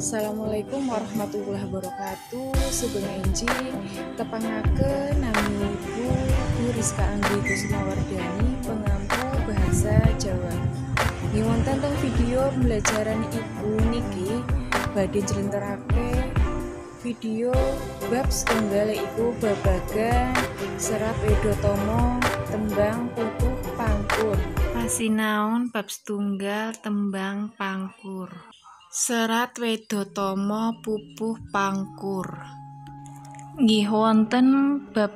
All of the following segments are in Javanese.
Assalamualaikum warahmatullahi wabarakatuh. Sugeng enjing tepangaken nami Ibu Bu Rizka Anggri Kusumawardani, pengampu bahasa Jawa. Nggih wonten teng video pembelajaran Ibu niki badhe njlentrehake video bab setunggal iku babagan Serat Wedhatama tembang Pupuh Pangkur. Pasinaon bab setunggal tembang Pangkur. Serat Wedhatama Pupuh Pangkur. Nggih wonten bab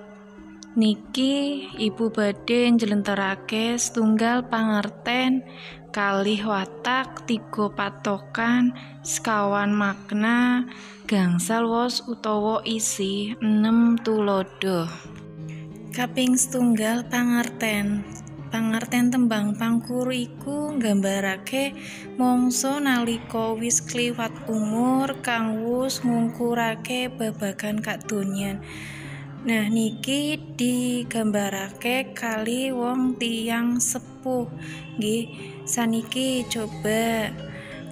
niki Ibu badhe njlentrehake setunggal pangerten, kalih watak, tiga patokan, sekawan makna, gangsal wos utawa isi, 6 tuladha. Kaping setunggal pangerten. Pangerten tembang Pangkur iku nggambarake mangsa nalika wis kliwat umur kang wus ngungkurake babagan kadonyan. Nah niki digambarake kali wong tiyang sepuh. Nggih, saniki coba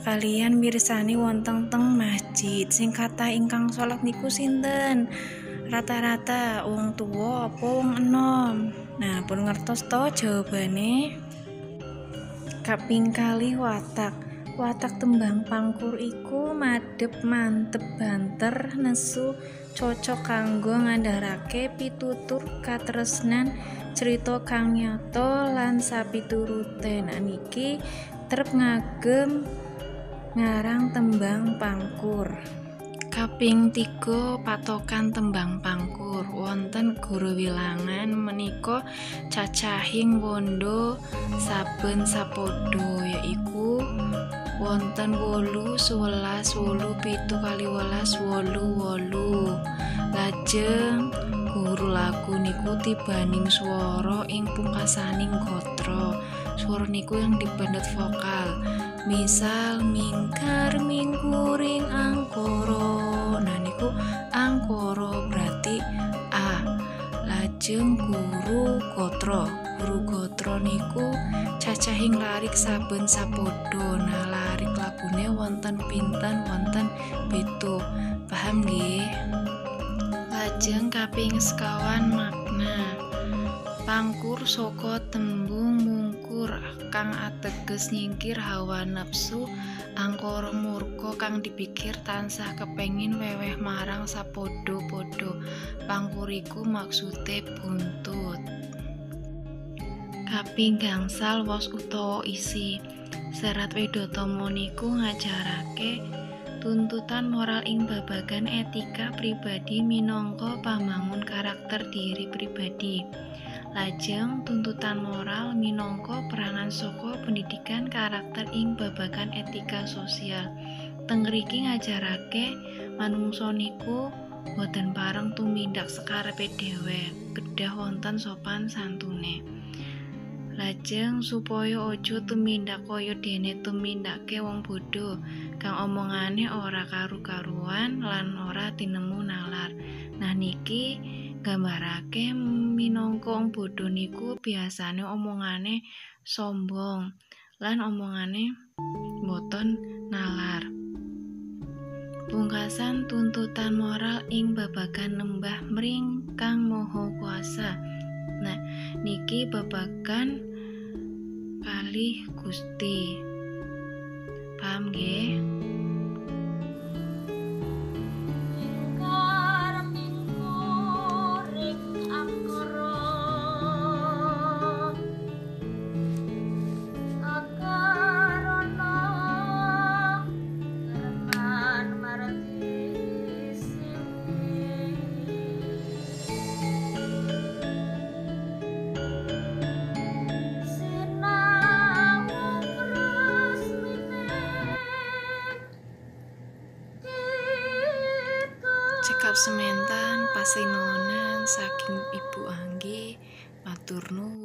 kalian mirsani wonten teng masjid sing kathah ingkang salat niku sinten? Rata-rata wong tuwa apa wong enom? Nah, pun ngertos to jawabane? Kaping kalih watak. Watak tembang Pangkur iku madhep mantep banter nesu cocok kanggo ngandharake pitutur katresnan crita kang nyata lan sapiturute. Nah niki trep ngagem ngarang tembang Pangkur. Kaping 3 patokan tembang Pangkur. Wonten guru wilangan menika cacahing wondo saben sapada yaiku wonten 8, 11, 8, 7 kali 11, 8, 8. Lajeng guru lagu niku tibaning swara ing pungkasaning gatra. Swara niku yang dipendet vokal. Misal mingkar mingkuring angkara. Nah niku angkara berarti A. Lajeng guru gatra. Guru gatra niku cacahing larik saben sapada. Nah larik lagune wonten pinten wonten 7. Paham nggih? Lajeng kaping sekawan makna. Pangkur saka tembung mungkur kang ateges nyingkir hawa nafsu, angkara murka kang dipikir tansah kepengin weweh marang sapadha-padha. Pangkur iku maksude buntut. Kaping gangsal wos utawa isi. Serat Wedhatama niku ngajarake tuntutan moral ing babagan etika pribadi minangka pamangun karakter diri pribadi. Lajeng tuntutan moral minangka perangan saka pendidikan karakter ing babagan etika sosial. Teng ngriki ngajarake manungsa niku boten pareng tumindak sekarepe dhewek, kedah wonten sopan santune. Lajeng supaya aja tumindak kaya dene tumindake wong bodho kang omongane ora karu-karuan lan ora tinemu nalar. Nah niki nggambarake minangka wong bodho niku biasane omongane sombong lan omongane boten nalar. Pungkasan tuntutan moral ing babagan nembah mring Kang Maha Kuasa. Nah niki babagan kalih Gusti. Paham nggih? Cekap sementan pasinonan saking Ibu Anggi, matur nuwun.